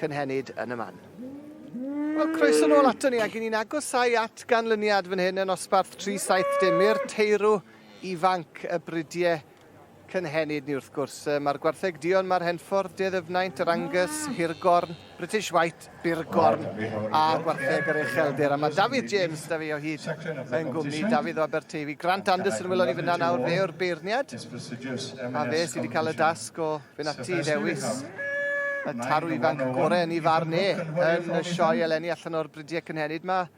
Cynhenid yn y man. Wel, croeso nôl ato ni, ac i ni'n agosau at ganlyniad fan hyn yn nosbarth 370 i'r teirw ifanc y bridiau cynhenid ni wrth gwrs. Mae'r gwartheg duon, mae'r Henffordd, De Ddyfnaint, yr Angus, Hirgorn, British White, Burgorn a gwartheg yr Ucheldir. A mae Dafydd James da fi o hyd yn gwmni, Dafydd o Aberteifi. Grant Anderson welon ni fyna nawr, fe yw'r beirniad, a fe sydd wedi cael y dasg o fynd ati i ddewis y tarw ifanc gore yn ei farn e yn y sioe eleni allan o'r bridiau cynhenid. Mae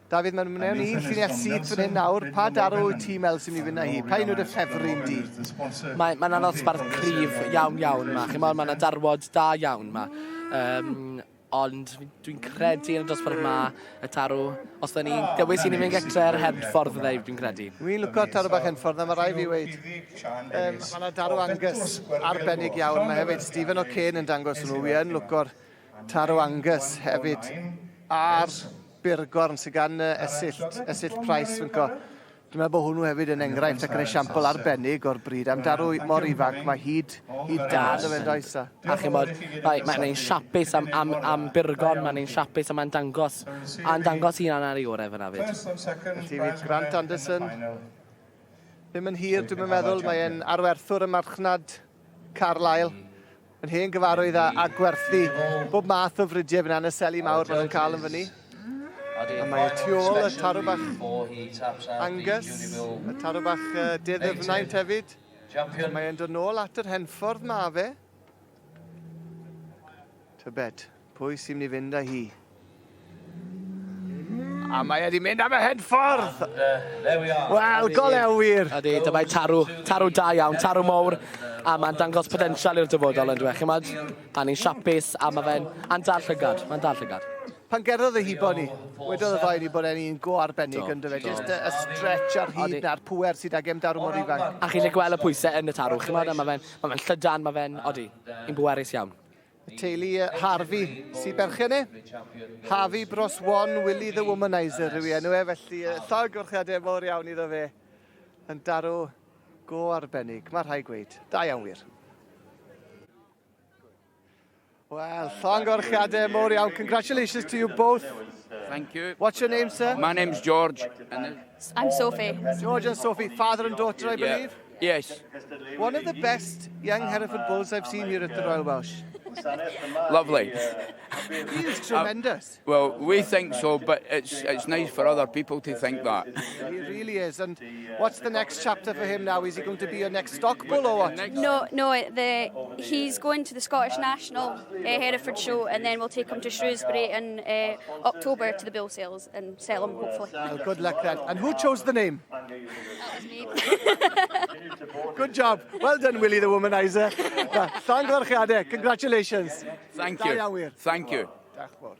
Dafydd, mae'n mewn un llinell syth fan hyn nawr. Pa darw wyt ti'n meddwl sy'n mynd i fynd â hi? Pa un yw dy ffefryn di? Mae'n mae ddosbarth cryf iawn iawn yma. Chi'n meddwl, mae yna darwod da iawn yma. Um, Ond dwi'n credu yn y dosbarth 'ma, y tarw, os da ni'n dewis i ni mynd getre ar Henffordd fydda i, dwi'n credu. Dwi'n lwco tarw bach Henffordd, a mae rai fi weid. Um, mae yna darw Angus arbennig iawn. Mae hefyd Stephen O'Kane yn dangos nhw. Wi yn lwco'r tarw Angus hefyd. A'r Burgorn sydd gan Esyllt, Esyllt Price fynco. Dwi'n meddwl bod hwnnw hefyd yn enghraifft ac yn esiampl arbennig o'r bryd. Am darw mor ifanc, mae hyd, hyd da ynddo fe'n does? A, a chi'n bod, mae'n mae ein siapus am, am, am Burgon, mae'n ein siapus a mae'n dangos, a'n dangos hunan ar ei orau fyna fyd. Felly fydd Grant Anderson ddim yn hir, dwi'n meddwl, mae'n arwerthwr y marchnad Carlisle. Yn hen gyfarwydd â, â gwerthu bob math o fridiau fyna yn y seli mawr maen nhw'n cael yn fyny. A mae y tu ôl y tarw bach Angus, y tarw bach uh, De Ddyfnaint hefyd. A mae e'n dod nôl at yr henffordd ma fe. Tybed, pwy sy'n mynd i fynd â hi? A mae wedi mynd am y henffordd! Wel, golew wir! Ydy, dyma'i tarw, tarw da iawn, tarw mowr, a mae'n dangos potensial i'r dyfodol yn dweud. Chymod, a ni'n siapus, a mae fe'n a'n dal llygad, mae'n dal llygad. Pan gerddodd y hibo ni, wedodd y ddoi ni bod e'n un go arbennig yn dyfe, just y, y stretch a'r hyd na'r pwer sydd ag em darw mor ifanc. A chi'n lle gweld y pwysau yn y tarw, chymod, a mae fe'n ma fe llydan, mae fe'n, odi, un bwerus iawn. Y teulu Harvey sy'n berchen e. Harvey bros one, Willie the Womanizer yw ei enw e, felly llongyfarchiadau mawr iawn iddo fe. Yn darw go arbennig, mae rhaid gweud. Da iawn wir. Wel, llongyfarchiadau mawr iawn. Congratulations to you both. Thank you. What's your name, sir? My name's George. And I'm Sophie. George and Sophie, father and daughter, I believe. Yeah. Yes. One of the best young Hereford bulls I've seen here at the Royal Welsh. Lovely. He is tremendous. Well, we think so, but it's it's nice for other people to think that. He really is. And what's the next chapter for him now? Is he going to be your next stock bull or what? No, no. The he's going to the Scottish National Hereford show, and then we'll take him to Shrewsbury in October to the bull sales and sell him hopefully. Well, good luck then. And who chose the name? That was me. Good job. Well done, Willie the Womanizer. Llongyfarchiadau. Congratulations. Thank you. Da iawn wir. Thank you. Diolch fawr.